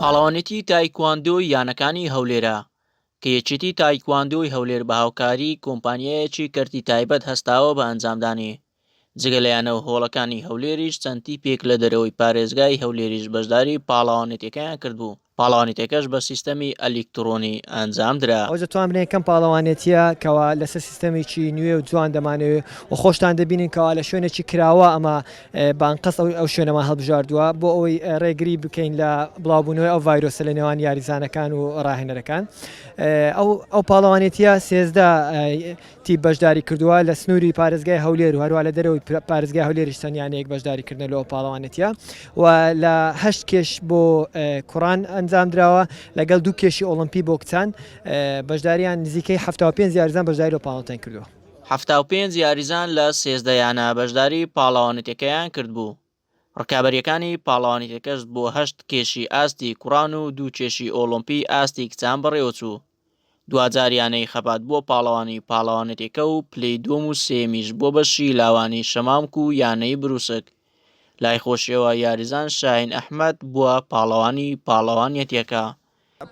پاڵەوانێتی تایکواندۆی یانەکانی هەولێرە کە یەکێتی تایکواندۆی هەولێر بە هاوکاری کۆمپانیایەکی کەرتی تایبەت هەستاوە بە ئەنجامدانی جگە لە یانە و هۆڵەکانی هەولێریش چەند تیپێک لە دەرەوەی پارێزگای هەولێریش بەشداری پاڵەوانێتیەکەیان کردبوو، پاڵەوانێتیەکەش بە سیستەمی ئەلیکتڕۆنی ئەنجامدرا. ئەوەش دەتوانم بڵێم یەکەم پاڵەوانێتیە کەوا لەسەر سیستەمێکی نوێ و جوان دەمانەوێ و خۆشتان دەبینن کەوا لە شوێنێکی کراوە ئەمە بە ئەنقەست ئەو شوێنەمان هەڵبژاردووە بۆ ئەوەی ڕێگری بکەین لە بڵاوبوونەوەی ئەو ڤایرۆسە لە نێوان یاریزانەکان و ڕاهێنەرەکان ئەو ئەو پاڵەوانێتیە 13 تیپ بەشداری کردووە لە سنووری پارێزگای هەولێر و هەروە لە دەرەوەی پارێزگای هەولێریش چەند یانەیەک بەشداری کردنە لەو پاڵەوانێتیە و لە هەشت کێش بۆ کوڕان ئەنجام دراوە لەگەڵ دوو کێشی ئۆڵمپی بۆ کچان بەشداریان نزیکەی 75 یاریزان بەشداری لەو پاڵەوانێتیان کردووە. 75 یاریزان لە 13 یانە بەشداری پاڵەوانێتیەکەیان کردبوو. ڕکابەرییەکانی پاڵەوانێتیەکەش بۆ هەشت کێشی ئاستی کوڕان و دوو کێشی ئۆڵۆمپی ئاستی کچان بەڕێوەچوو. دواجار یانەی خەبات بووە پاڵەوانی پاڵەوانێتیەکە و پلەی دووەم و سێیەمیش بۆ بەشی لاوانی شەمامک و یانەی بروسک. لای خۆشیەوە یاریزان شاهین ئەحمەد بووە پاڵەوانی پاڵەوانیەتیەکە.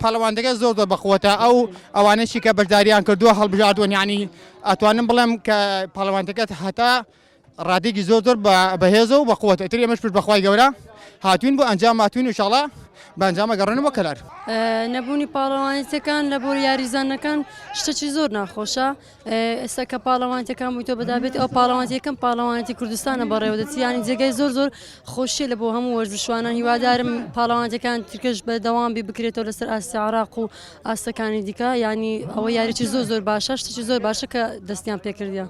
پاڵەوانەکە زۆر زۆر بەقوەتە ئەو ئەوانەشی کە بەشداریان کردووە هەڵبژاردوون یعنی ئەتوانم بڵێم کە پاڵەوانەکەت هەتا ڕادێکی زۆر زۆر بەهێزە و بەقوەتە ئیتر ئێمەش پشت بەخوای گەورە هاتوین بۆ ئەنجام هاتوین و شاڵا بە ئەنجامە گەڕێنەوە بۆ کەلار. نەبوونی پاڵەوانێتیەکان لە بۆ یاریزانەکان شتێکی زۆر ناخۆشە ئێستا کە پاڵەوانتەکان بوویتەوە بەدابێت ئەو پاڵەوانێتی یەکەم پاڵەوانێتی کوردستانە بەڕێوە دەچی یانی جێگای زۆر زۆر خۆشیە لە بۆ هەموو وەرزشوانان هیوادارم پاڵەوانەتەکان ترکەش بەردەوام بی بکرێتەوە لەسەر ئاستی عراق و ئاستەکانی دیکە ینی ئەوە یاریی زۆر زۆر باشە شتێکی زۆر باشە کە دەستیان پێکردە.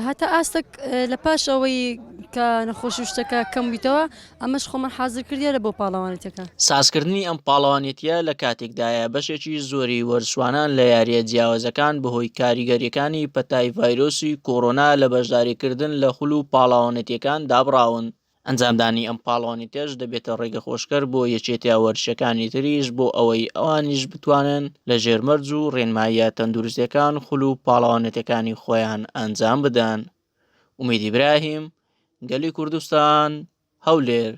هەتا ئاستەک لە پاش ئەوەی کە نەخۆشی و شتەکە کەم بیتەوە ئەمەش خۆمان حازر کردیە لە بۆ پاڵەوانێتیەکان. سازکردنی ئەم پاڵەوانێتیە لە کاتێکدایە بەشێکی زۆری وەرزشوانان لە یارییە جیاوازەکان بەهۆی کاریگەرییەکانی پەتای ڤایرۆسی کۆرۆنا لە بەشداریکردن لە خول و پاڵەوانێتیەکان دابڕاون، ئەنجامدانی ئەم پاڵەوانێتیەش دەبێتە ڕێگەخۆشکەر بۆ یەکێتیە وەرزشیەکانی تریش بۆ ئەوەی ئەوانیش بتوانن لە ژێر مەرج و ڕێنماییە تەندروستیەکان خول و پاڵەوانێتیەکانی خۆیان ئەنجام بدەن. ئومێد ئیبراهیم، گەلی کوردستان، هەولێر.